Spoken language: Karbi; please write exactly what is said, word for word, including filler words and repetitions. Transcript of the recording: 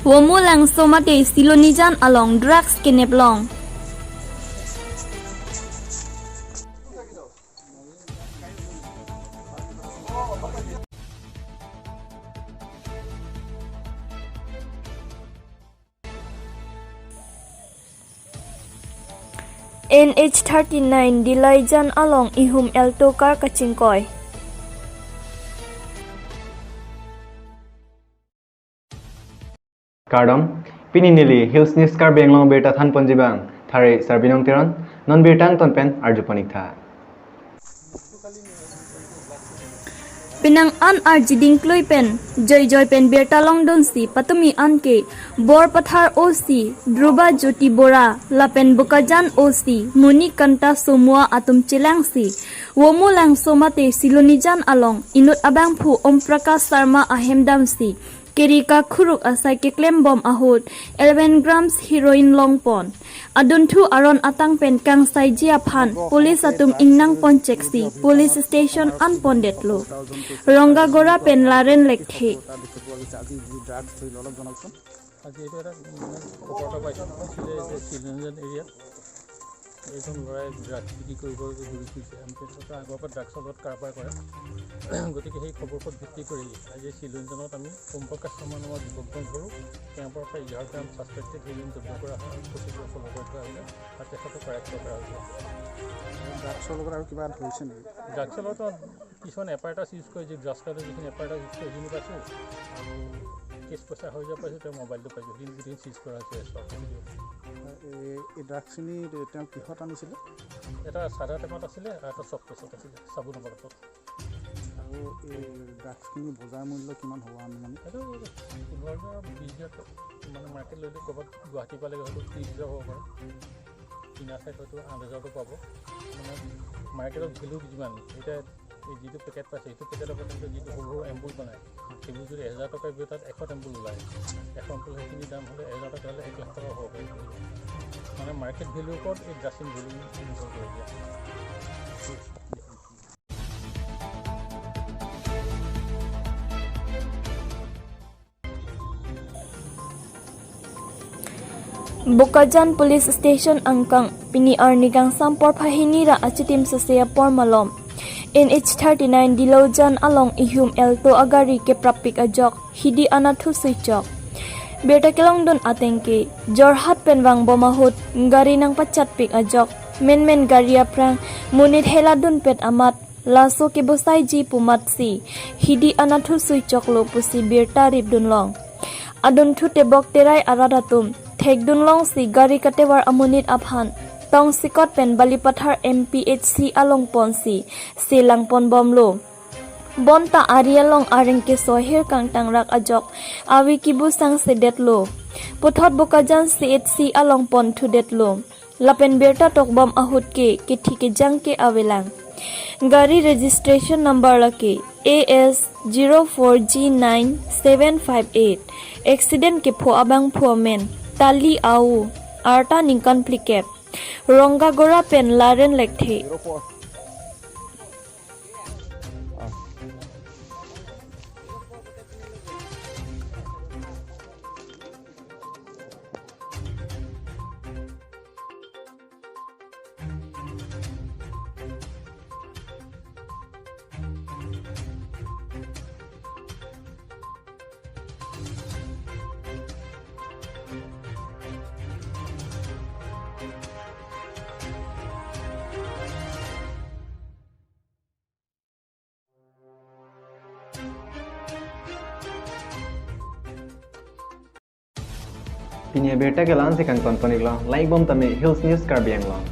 Womulangso mate Silonijan along drugs kenep long. N H thirty-nine Dilaijan along ihum Alto car kachingkoi. Kardom, pini neli Hills News Karbi Anglong birta thanponji abang Thare Sarbinong Teron, non birta angton pen arjupon-iktha. Penang an arjiding klui pen joijoi pen birta longdunsi patumi anke Borpathar O C Dhruba Jyoti Bora lapen Bokajan O C Monikanta Somua atum chelangsi Womulangso mate Silonijan along inut abangphu Om Prakash Sharma ahem damsi keri kakhuruk asai keklembom ahut eleven grams heroin longpon. Adunthu aron atang pen kangsaiji aphan police atum ingnangponcheksi police station anpondetlo. Rongagora pen Laren Lekthe. আজি এইটো এটা, মানে, খবৰ এটা পাইছোঁ যে, যে চিলড্ৰেন এৰিয়াত এজন ল'ৰাই ড্ৰাগছ বিক্ৰী কৰিব বুলি ঘূৰি ফুৰিছে। আমি তেনেকুৱা আগৰ পৰা ড্ৰাগছৰ লগত কাৰবাৰ কৰে। গতিকে সেই খবৰখন ভিত্তি কৰি আজি চিলড্ৰেন জনত আমি ওম প্ৰকাশ শৰ্মা নামৰ যুৱকজন ধৰোঁ। তেওঁৰ পৰা প্ৰায় এঘাৰ গ্ৰাম ছাছপেক্টেড হেৰইন জব্দ কৰা হয় আৰু পঁচিছ গ্ৰাম ফ'ল' কৰি থোৱা হৈছে আৰু তেখেতক কাৰেক্ট কৰা হৈছে। ড্ৰাগছৰ লগত আৰু কিবা ধৰিছে নেকি? ড্ৰাগছৰ লগত কিছুমান এপাৰ্টাছ ইউজ কৰে, যি ড্ৰাগছ কাৰ্ডৰ যিখিনি এপাৰ্টাছ ইউজ কৰে, সেইখিনি পাইছোঁ আৰু কেছ পইচা হৈ যোৱা পাইছোঁ, তেওঁৰ মোবাইলটো পাইছোঁ, সেইখিনি গোটেইখিনি চিজ কৰা হৈছে। এই, এই ড্ৰাগছখিনি তেওঁ কিহত আনিছিলে? এটা চাদা টেমাত আছিলে আৰু এটা চফ্ট কেছত আছিলে, চাবোনৰ বটলত। আৰু এই ড্ৰাগছখিনি বজাৰ মূল্য কিমান হ'ব আনুমানিক? এইটো পোন্ধৰ হাজাৰ, বিছ হাজাৰ টকা, মানে, মাৰ্কেট লৈতো ক'ৰবাত গুৱাহাটী পালেগৈ হয়তো ত্ৰিছ হাজাৰ হ'ব পাৰে। কিনা ঠাইত হয়তো আঠ হাজাৰটো পাব। মানে, মাৰ্কেটত ভেলু যিমান, এতিয়া এই যিটো পেকেট পাইছে, সেইটো পেকেটৰ পৰা তেওঁলোকে যিটো সৰু সৰু এম্পুল বনায়, সেইবোৰ যদি এহেজাৰ টকাৰ ভিতৰত তাত এশ এম্পুল ওলায়, এশ এম্পুল সেইখিনি দাম হ'লে এহেজাৰ টকা হ'লে এক লাখ টকা হ'ব পাৰে। মানে, মাৰ্কেট ভেলুৰ ওপৰত এই ড্ৰাগছ ইন ভেলু নিৰ্ভৰ কৰে এতিয়া। Bokajan Police Station angkang pini arni kangsam porphai hini ra achitim sese apor malom N H thirty-nine Dilaujan along ihum Alto agari keprappik ajok hidi anatthu suichok. Birta kelongdun atengke Jorhat pen vangbom ahut gari nangpachatpik ajok menmen gari aphrang monit heladunpet amat laso kebosaiji pu amatsi hidi anatthu suichoklo pusi birta ripdunlong. Adunthu tebok terai arat atum thekdunlongsi gari katevar amonit aphan tongsekot pen Balipathar M P H C along ponsi selangponbomlo. Bonta ari along areng keso ahir kangtangrak ajok ave kibu sangsedetlo. Puthot Bokajan C H C along ponthudetlo. Lapen birta tokbom ahut ke kethi kejang ke avelang. Gari registration number lake A S zero four G nine seven five eight. Accident kepho abangphu amen Tali Ao, arta ningkan phlikep. Rongagora pen Laren Lekthe. Pini abirta ke la-ansi kangtonpon-iklo, like bom tame Hills News Karbi Anglong.